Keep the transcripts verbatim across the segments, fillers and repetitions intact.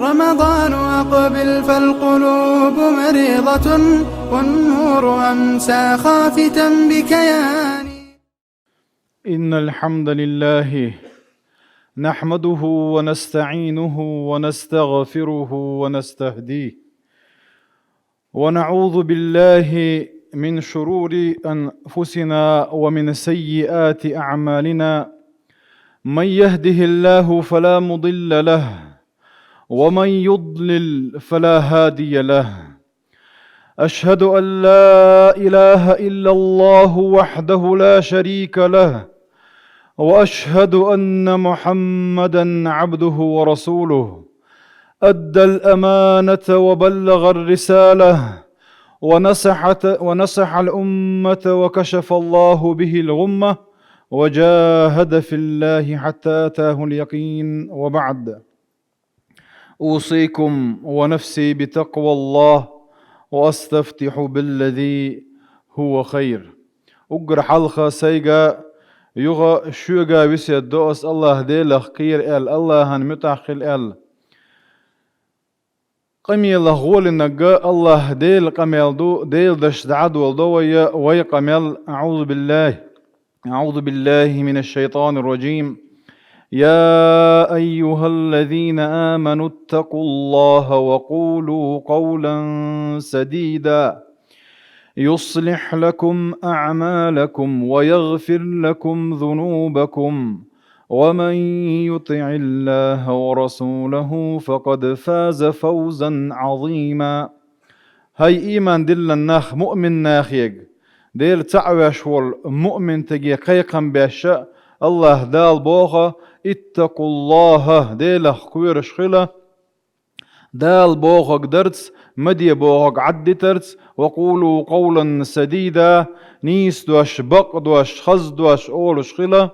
رمضان أقبل فالقلوب مريضة، والنور أمسى خافتا بكياني. إن الحمد لله نحمده ونستعينه ونستغفره ونستهديه، ونعوذ بالله من شرور أنفسنا ومن سيئات أعمالنا. من يهده الله فلا مضل له، ومن يضلل فلا هادي له. أشهد أن لا إله إلا الله وحده لا شريك له، وأشهد أن محمدا عبده ورسوله. أدى الأمانة وبلغ الرسالة، ونصح، ونصح الأمة، وكشف الله به الغمة، وجاهد في الله حتى أتاه اليقين، وبعد. أوصيكم ونفسي بتقوى الله، وأستفتح بالذي هو خير. Уггар хьалха сайга, юха шуга весет до ас Аллахь Делах кхера аьлла, Аллахьан муьтӀахь хила аьлла. Къамелах гӀолинарг Аллахь Делан къамел ду, Делан дашца дӀадоладу вай, вай къамел. أعوذ بالله، أعوذ بالله من الشيطان الرجيم. يا أيها الذين آمنوا اتقوا الله وقولوا قولا سديدا، يصلح لكم أعمالكم ويغفر لكم ذنوبكم، ومن يطع الله ورسوله فقد فاز فوزا عظيما. ХӀай ийман диллина нах, муъмин нахега, Дела цхьаъ веш волу муъминтаге кхайкхам беш, Аллахь Дала боху: «اتقوا الله», Делах кхоьруш хила. Дала бохург дарца, ма де бохург Ӏаддитарца, «وقولوا قولا سديدا», нийса дош, бакъ дош, хаза дош олуш хила.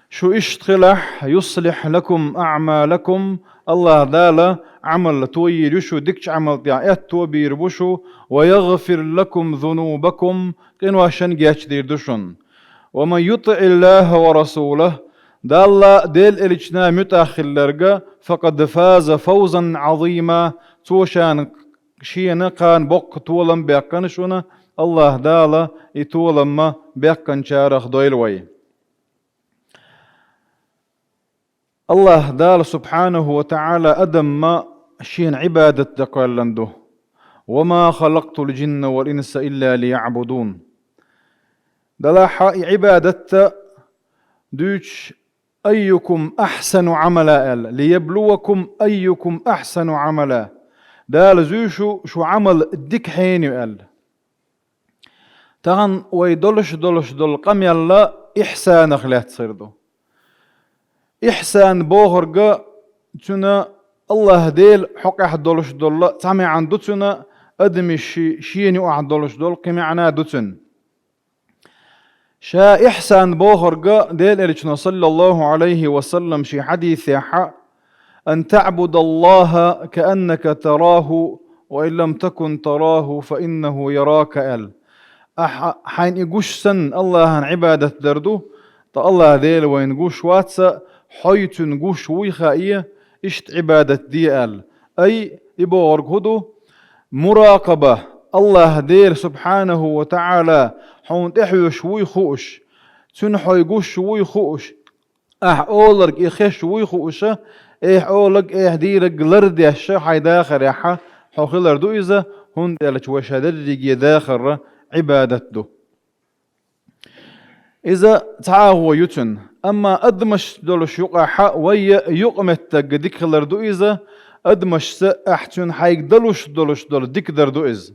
Шу иштта хилахь, «يصلح لكم أعمالكم», Аллахь Дала Ӏамал тойийр ю шу, дикачу Ӏамал тӀехь аьтто бийр бу шу, «ويغفر لكم ذنوبكم», къиношна гечдийр ду шуна. «ومن يطع الله ورسوله», Далла, Делан элчанна муьтӀахь хилларг, «فقد فاز فوزا عظيما», цо шена, шена кхана боккха толам баьккхина шуна, Аллахь Дала и толам баьккхинчарах дойла вай. Аллахь Дала субхьанаху ва таӀала адамна шена Ӏибадат дан кхоьллина ду. «وما خلقت الجن والإنس إلا ليعبدون». Делахь и Ӏибадат дуьйцуш, «أيكم أحسن عملا» аьлла, «ليبلوكم أيكم أحسن عملا». Дала зуьйш шу, шу Ӏамал дика хьенан ю аьлла. Тахана вай долуш, долуш долу къамел ихьсанах лаьцна хир ду. Ихьсан бохург цуьнан Аллахь Делан хьокъехь долуш долу цхьа маьӀна ду цуьнан, адамийн ши-, шена юкъахь долуш долу кхин маьӀна ду цуьнан. Ша ихьсан бохург Делан элчано, саллаллаху Ӏалайхи ва саллам, шен хьадисехь: «أن تعبد الله كأنك تراه، وإن لم تكن تراه فإنه يراك», аьлла. Ахьа хьайна и гуш санна Аллахьан Ӏибадат дар ду, ткъа Аллахь Дела вайна гуш вац, хьо цуьнан гуш вуй хаа, иштта Ӏибадат де аьлла. Ай, и бохург хӀун ду? Муракъаба, Аллахь Дела субхьанаху ва таӀала хьуна тӀехьоьжуш вуй хууш, цуьнан хьо гуш вуй хууш, ахь олург и хезаш вуй хууш, ахь олург, ахь дийриг лардеш хьайн дахарехь хьо хилар ду иза, хӀунда аьлча вай ша дерриге дахар Ӏибадат ду. Иза цхьа агӀо ю цуьнан. Амма адамашца долуш юкъахь вай юкъаметтиг дика хилар ду иза, адамашца ахь цуьнан хьайга далуш долуш долу дика дар ду иза.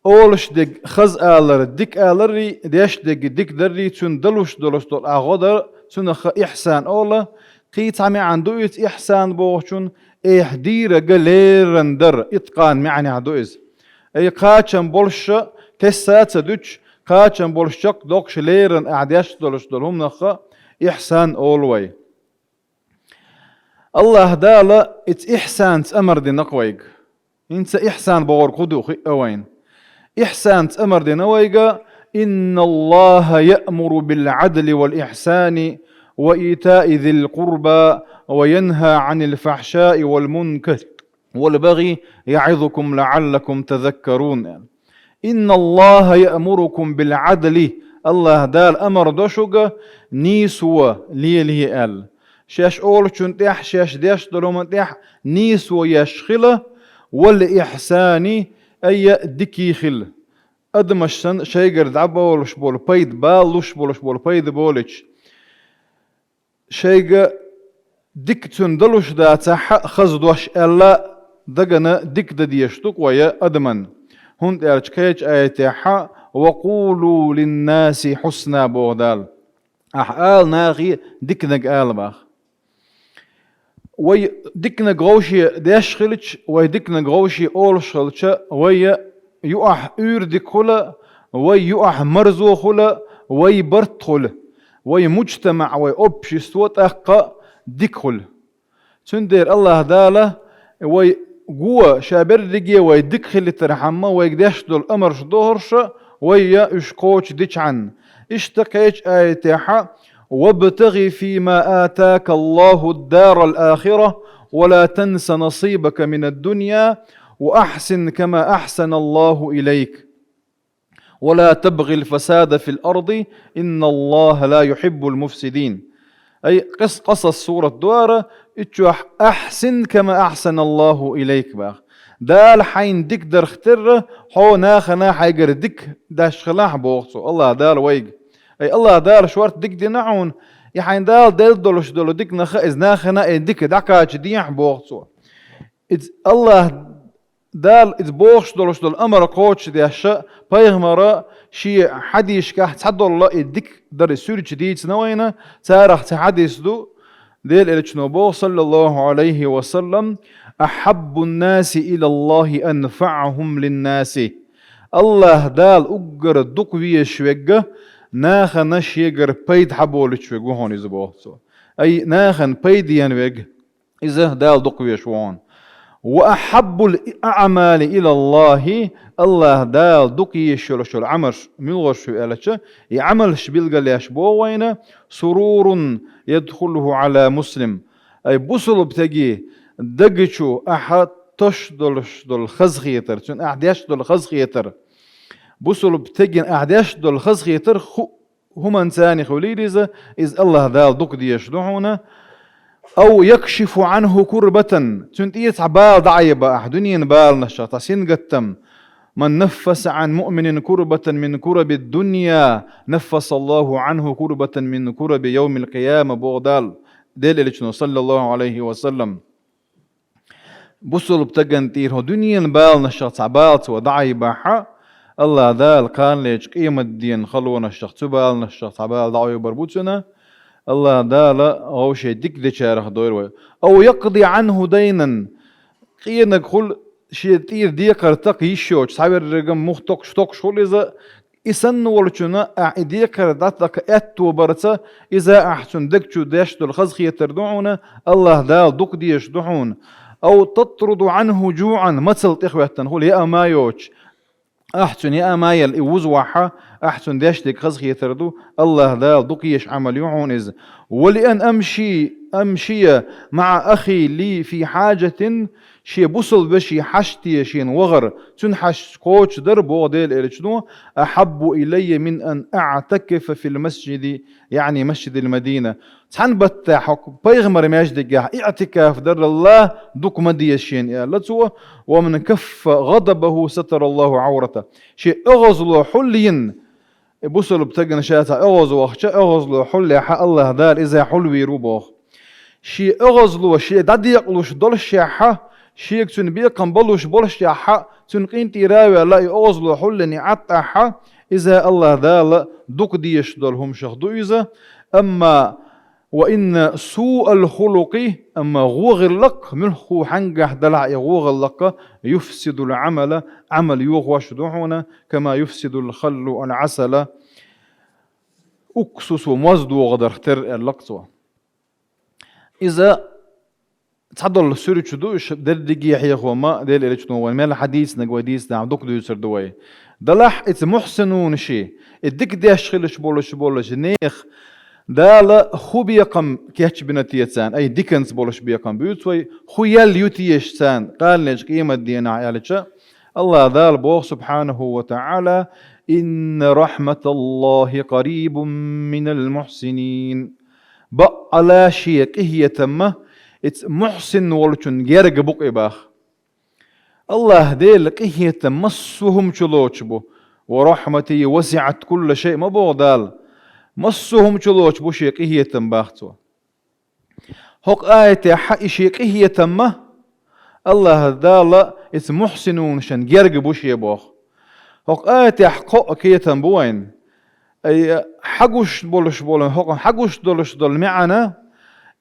Олуш дерг хаза алар, дика аларрий, деш дерг дика даррий, цуьнан далуш долуш долу агӀо дар, цунах ихьсан ола, кхин цхьа маьӀна ду иза ихьсан бохучун, ахь дийриг леррина дар, иткъан маьӀнехь ду иза. Ай кхачам болуш кеста ца дуьтуш, кхачам болуш чекхдоккхуш леррина ахь деш долуш долу хӀуманах ихьсан олу вай. Аллахь Дала иза ихьсанца амар дина-кх вайга. ХӀинца ихьсан бохург хӀун ду хиъна вайна. Ихьсанца амар дина вайга: «إن الله يأمر بالعدل والإحسان وإيتاء ذي القربى وينهى عن الفحشاء والمنكر والبغي يعظكم لعلكم تذكرون. إن الله يأمركم بالعدل. АллахӀ Дала амар до шуга нийсо лелае аьлла. Шаьш олучун тӀехь, шаьш деш долу хӀуман тӀехь нийсо еш хила, вал ихьсани, айя дикий хила. Адамаш санна шайгара дӀаболуш болу пайда бала луш болуш болу пайда болуьйтуш. Шайга дика цунна далуш дацахь а хаза дош аьлла, дагана дика дан дезаш ду-кх вай адаман. ХӀунда аьлча кхечу аятехь: «Ва къулу линнаси хьусна», – боху Дала. Ахьа ала нахе диканиг ала баха. Вай диканиг вовше деш хилча, вай диканиг вовше олуш хилча, вай юахь уьйр дика хуьла, вай юахь марзо хуьла, вай барт хуьла, вай муджтамаъ, вай общество тӀаккха дика хуьла. Цундела АллахӀ Дала вай го, ша берриге вай дика хилийтархьама, вайга деш долу амарш, дохарша, вай я уьш кхочу дичхьана. Иштта кхечу аятехьа: «Вабтагъи фима атака Аллаху дарал ахира, ва ла танса насибака минад дунья, ва ахсин кама ахсана Аллаху илайк». «Ва ла табгъил фасада фил арди, инна Аллаха ла юхиббул муфсидин». Ай, къис-, Къасас сурат дора, иччохь: «Ахсин кама ахсана Аллаху илайк», – баха. Дала хьайна дика дарх терра, хьо нахана хьайгара дика деш хилахь, боху цо, АллахӀ Дала вайга. Ай, АллахӀ Дала шорта дика дина хьуна, и хьайна Дала делла долуш долу диканах а иза нахана и дика дӀакхача дехьа, боху цо. Иза АллахӀ Дала иза бохуш долуш долу амар кхочушдеш, пайхамара шен хьадисашкахь цхьадолу и дика даран суьрташ дийцина вайна, царах цхьа хьадис ду, Делан Элчано боху, саллаллаху Ӏалайхи ва саллам: «Ахьаббун наси илаллахи анфаъухум линнаси». АллахӀ Дала уггар дукха везаш верг, нахана шегара пайда хьаболуьйтуш верг ву хьуна иза, боху цо. Ай, нахана пайда ен верг. Иза Дала дукха везаш ву хьуна. «Ва ахьаббул аъмали илаллахи», АллахӀ Дала дукха езаш йолуш йолу Ӏамалш муьлхарш ю аьлча, и Ӏамалш билгалъеш боху вайна: «Сурурун ядхулуху Ӏала муслим». Ай, бусулба стеган даг чу ахьа тосуш долуш долу хазахетар, цуьнан ахьа деш долу хазахетар. Бусулба стеган ахьа деш долу хазахетар ху- хӀуманца хуьлийла иза, иза АллахӀ Дала дукха дезаш ду хьуна. «Ав якшифу Ӏанху курбатан», цуьнан тӀера цхьа бала дӀаайба ахьа, дуьненан баланашах цхьа сингаттам. «Ман наффаса Ӏан муъминин курбатан мин курабид дунья, наффаса Аллаху Ӏанху курбатан мин кураби явмил къияма», боху Дала, Делан Элчано, саллаллаху Ӏалайхи ва саллам. Бусулба стагана тӀера хӀо дуьненан баланашах цхьа бала цо дӀаайбахьа, АллахӀ Дала кханалечу къематдийнан халонашах, цу баланашах цхьа бала дӀаайбар бу цуьнан, АллахӀ Дала вовшийн дика дечарах дойр вай. «Ав якъди Ӏанху дайнан», къинаг хуьлу шен тӀера декхар такха йиш йоцуш, цхьаверригам мух токхуш, токхуш хуьлу иза, и санна волчунна ахьа и декхар дӀатакха аьтто барца, иза ахьа цуьнан даг чу деш долу хазахетар ду хьуна, АллахӀ Дала дукха дезаш ду хьуна. «Ав татруду Ӏанху жуӀан», мацалла тӀехӀоьттина хуьлу, яа ма йоцуш. Ахьа цуьнан яа ма елла и вузавахьа, ахьа цуьнан деш дерг хазахетар ду, АллахӀ Дала дукха езаш Ӏамал ю хьуна иза. «Ва ли ан амши, амшия маӀа ахи ли фи хьажатин», шен бусулба вешин хьашташ шена вахар, цуьнан хьашташ кхочушдар, боху Делан Элчано, «ахьаббу илайя мин ан аӀтакифа фил масжиди», яъни масжидил Мадина. Цхьана баттахь хӀокху пайхамаран маьждигехь иӀтикаф даралла дукха ма деза шена, аьлла цо, «ва ман каффа гӀадабаху сатараллаху Ӏаврата». Шен оьгӀазло хьулйина, и бусулба стагана ша цхьа оьгӀаз вахча, оьгӀазло хьулъехьа, АллахӀ Дала иза хьулвийр ву боху. Шен оьгӀазло шен дӀадекъалуш доллушехьа, шега цуьнан бекхам балуш боллушехьа, цуьнан къинтӀера а ваьлла, и оьгӀазло хьулйина и Ӏад ахьа, иза АллахӀ Дала дукха дезаш долу хӀуманашах ду иза. Амма «ва инна суъал хулукъи», амма гӀо гӀиллакх, муьлхха хьаьнгахь делахь и гӀо гӀиллакх, «юфсидул Ӏамала», Ӏамал йохош ду хьуна, «кама юфсидул халлу ал Ӏасала», уксусо моз дохадарх терра, аьлла-кх цо. Иза цхьадолу суьрташ ду, уьш дерриге а хьехо ма, Делан Элчано вайна мел хьадийцинарг вай дийцинехь дукха дуьйцур ду вай. Делахь иза мухьсинунаш, и дика деш хилаш болуш болчу нехан Дала хӀун бекхам кечбина те царна, ай, диканца болуш бекхам буьйцу вай, хӀун ял ю теша царна, кхалнечу къематдийнахь аьлча, АллахӀ Дала боху субхьанаху ва таӀала: «Инна рахьматаллахи къарибун минал мухьсинин». Баккъала шен къинхетамма иза мухьсин волчун герга бу-кх и баха. АллахӀ Делан къинхетам массо а хӀума чу лоцуш бу. «Ва рахьмати васиӀат кулла шай», ма боху Дала. Массо а хӀума чу лоцуш бу шен къинхетам баха цо. ХӀокху аятехь и шен къинхетамма АллахӀ Дала иза мухьсинунашна герга бу шен боху. ХӀокху аятехь кхоъ кхетам бу вайна. Ай, хьагуш болуш болу, хӀокхунна хьагуш долуш долу маьӀна,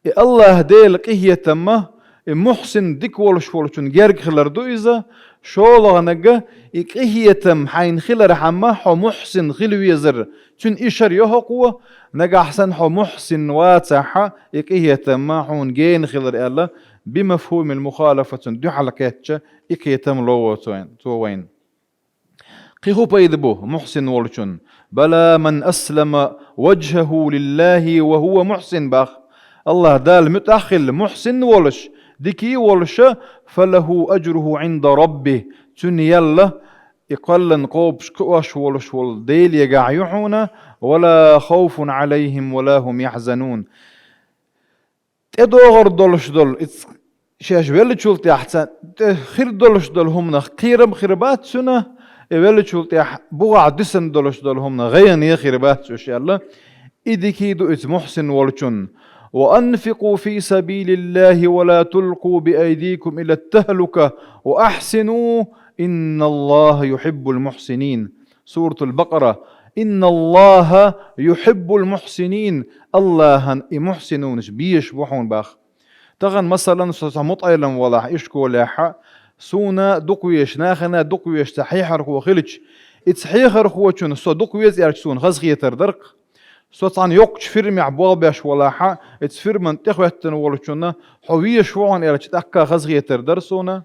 и АллахӀ Делан къинхетамма, и мухьсин дика волуш волчун герга хилар ду иза, шолгӀаниг, и къинхетам хьайна хилархьама хьо мухьсин хила везар, цуьнан и шар йо хӀокхо, нагахь санна хьо мухьсин вацахьа, и къинхетамма хьуна гена хилар аьлла, бимафхӀумил мухалафа цунна дуьхьал кхетча, и кхетам ло цо вайна. Кхин хӀун пайда бу мухьсин волчун? «Бала ман аслама ваджхӀаху лиллахи ва хӀува мухьсин», бах. АллахӀ Дала муьтӀахь а хилла, мухьсин а волуш, дика а волуша, «фалаху аджруху Ӏинда раббихӀ», цуьнан ял и кхоьллина къобуш кхуьуш волуш волу Делегахь ю хьуна, «ва ла хавфун Ӏалайхим ва ла хӀум яхьзанун. ТӀедогӀур долуш долу, иза шаьш веллачул тӀаьхьа цхьа тӀе хир долуш долу хӀуманах кхерам а хир бац цуьнан, и веллачул тӀаьхьа бухахь дисина долуш долу хӀуманах гӀайгӀане а хир бац уьш аьлла, и дика а ду иза мухьсин волчун. «Ва анфикъу фи сабилиллахи ва ла тулкъу би айдикум ила тахлука ва ахьсину, инналлаха юхьиббул мухьсинин». Суратул Бакъара. «Инналлаха юхьиббул мухьсинин». АллахӀан и мухьсинунаш безаш бу хьуна бах. Тахана, масалан, со цхьа мутаӀелам валахь, ишколехьа, суна дукха везаш, нахана дукха везаш цхьа хьехархо хилча, иза хьехархочунна со дукха веза аьлча суна хазахетар дара-кх. Со цхьана йоккхачу фирмехь болх беш валахьа, иза фирман тӀехӀоьттина волчунна хьо везаш ву хьуна аьлча тӀаккха хазахетар дара суна.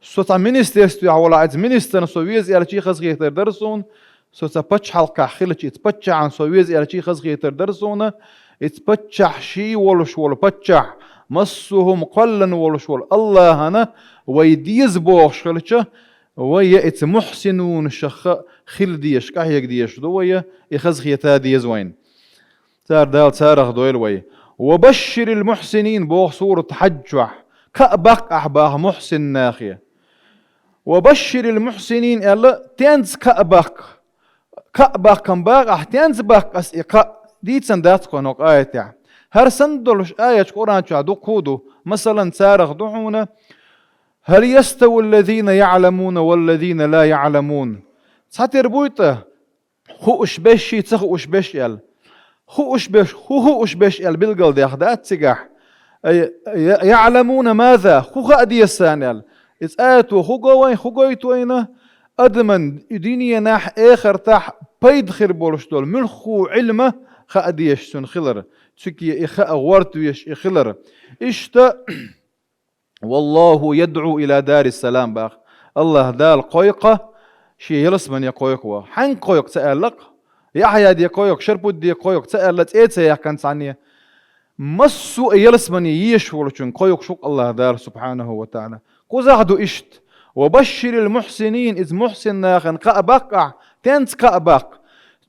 Со цхьа министерствехь валахь, иза министрна со веза аьлчий хазахетар дара суна. Со цхьа пачхьалкхехь хилча, иза паччахьна со веза аьлчий хазахетар дара суна. Иза паччахь ший волуш волу паччахь, массо а хӀума кхоьллина волуш волу АллахӀана вай деза бохуш хилча, вай я иза мухьсинунашах хила дезаш, къахьега дезаш ду вай, и хазахета деза вайна. Цара Дала царах дойла вай. «Ва башширил мухьсинин», боху сурат Хьаджж чохь. Кхаъ баккха ахь баха мухьсин нахе. «Ва башширил мухьсинин» аьлла, тенца кхаъ баккха. Кхаъ баккхам баккха ахь, тенца баккха ас и кхаъ, дийцина дац кхунах аятехь. ХӀара санна долуш аяташ Къуръан чохь дуккха а ду, масалан, царах ду хьуна: «Хьал яставу ллазина яӀламуна валлазина ла яӀламун?» Цхьатера буй тӀа, хууш берш, ца хууш берш аьлла. Хууш берш, хӀун хууш берш аьлла билгалдаьхна дац цигахь. Ай, я-, яӀламуна маза, хӀун хаа деза царна аьлла. Иза аято хӀун го вайн, хӀун гойту вайна? Адаман и дуьненахь, эхартахь пайда хир болуш долу муьлххо Ӏилма хаа дезаш цуьнан хилар. Цуьнан и хаа гӀорта везаш и хилар. Иштта «Валлаху ядӀу ила дарис салам», бах. АллахӀ Дала кхойкху шен ялсамане кхойкху ваха. Хьаьнга кхойкху ца аьлла-кх? Яхьъя де кхойкху, Шарпудде кхойкху ца аьлла, цӀе а ца яьккхина цхьанне. Массо а ялсамане езаш волчун кхойкхуш ву-кх АллахӀ Дала субхьанаху ва таӀала. Кхузахь ду иштта: «Ва башширил мухьсинин», иза мухьсин нахана кхаъ баккха ахь, тенца кхаъ баккха.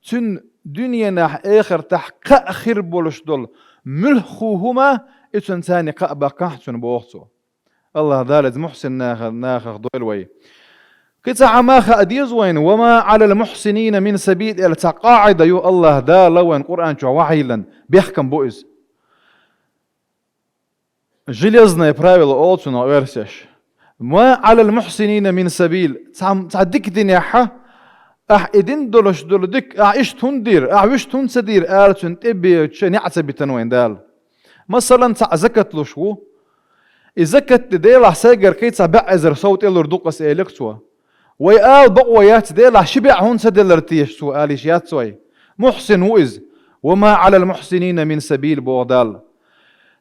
Цуьнан дуьненахь, эхартахь кхаъ хир болуш долу муьлххо хӀума, и цуьнан царна кхаъ баккхахь цуьнан боху цо. АллахӀ Дала иза мухьсин наха-, нахах дойла вай. Кхин цхьа хӀума хаа деза вайна: «Ва ма Ӏалал мухьсинина мин сабил», аьлла цхьа къаӀида ю АллахӀ Дала вайна Къуръан чохь вахьийна, бехкам бу иза. Железное правило олу цунах оьрсаша. «Ма Ӏалал мухьсинина мин сабил». Цхьа, цхьа дика динехьа, ахь и дин долуш долу дика, ахь иштта хӀунда дийр, ахь вуьшта хӀунда ца дийр, ала цуьнан тӀе беча неӀ ца битина вайн Дала. Масалан, цхьаъ закат луш ву. И закат де Делахь сайгара кхин цхьа бӀе эзар сов тӀе лур ду-кх ас, элира цо. Вай ала бакъо яц, Делахь ши бӀе хӀунда ца делар теша цо, ала йиш яц вай. Мухьсин ву иза. «Ва ма Ӏалал мухьсинина мин сабил», боху Дала.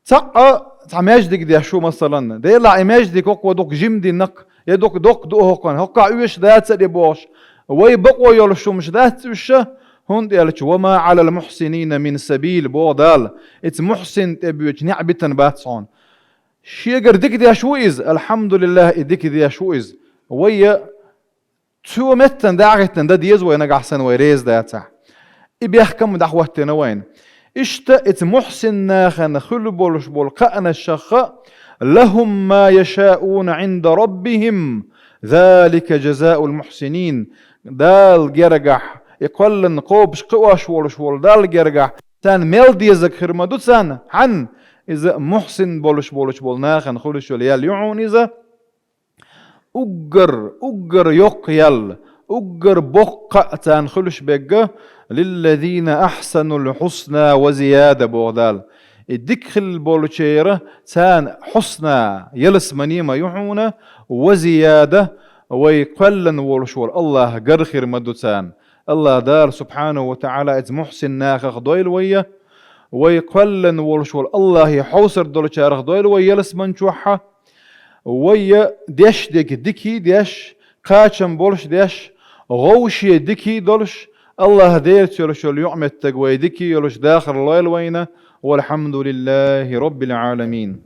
Цхьаъ а, цхьа маьждиг деш ву, масалан, Делахь и маьждиг хӀокхо дукха жима динарг, я дукха доккха ду хӀокхунна, хӀокхахь оьшуш дац а де бохуш, вай бакъо йолуш хӀумаш дац уьш, ХӀунда аьлча, «وما على المحسنين من سبيل», боху Дала, иза мухьсин тӀе боьдучу неӀ битина бац хьуна. Шегара дика деш ву иза, алхьамдулиллахӀ, и дика деш ву иза. Вай я цу меттана дӀахӀиттина дан деза вай, нагахь санна вай реза дацахь. И бехкам дӀахӀоттийна вайна. Иштта иза мухьсин нахана хуьлу болуш болу кхаанашха: «لهم ما يشاءون عند ربهم ذلك جزاء المحسنين». Дала гергахь, и кхоьллина кхобуш кхиош волуш волу Дала гергахь, царна мел дезарг хир ма ду царна, хьан иза мухьсин болуш болуш болу нахана хуьлуш йолу ял ю хьуна иза. Уггар, уггар йоккха ял, уггар боккха а царна хуьлуш бегга: «للذين أحسنوا الحسنى وزيادة», боху Дала. И дика хилла болчеран царна хьусна, ялсамани ма ю хьуна, ва зияда, вай кхоьллина волуш волу АллахӀ гар хир ма ду царна. АллахӀ Дала субхьанаху ва таӀала иза мухьсин нахах дойла вай, вай кхоьллина волуш волу АллахӀе хьовсар долчарах дойла вай ялсамани чохь. Вай я деш дерг дикий деш, кхачам болуш деш, гӀовше дикий долуш, АллахӀ Делаца йолуш йолу юкъаметтиг вай дикий йолуш дахар лойла вайна. والحمد لله رب العالمين.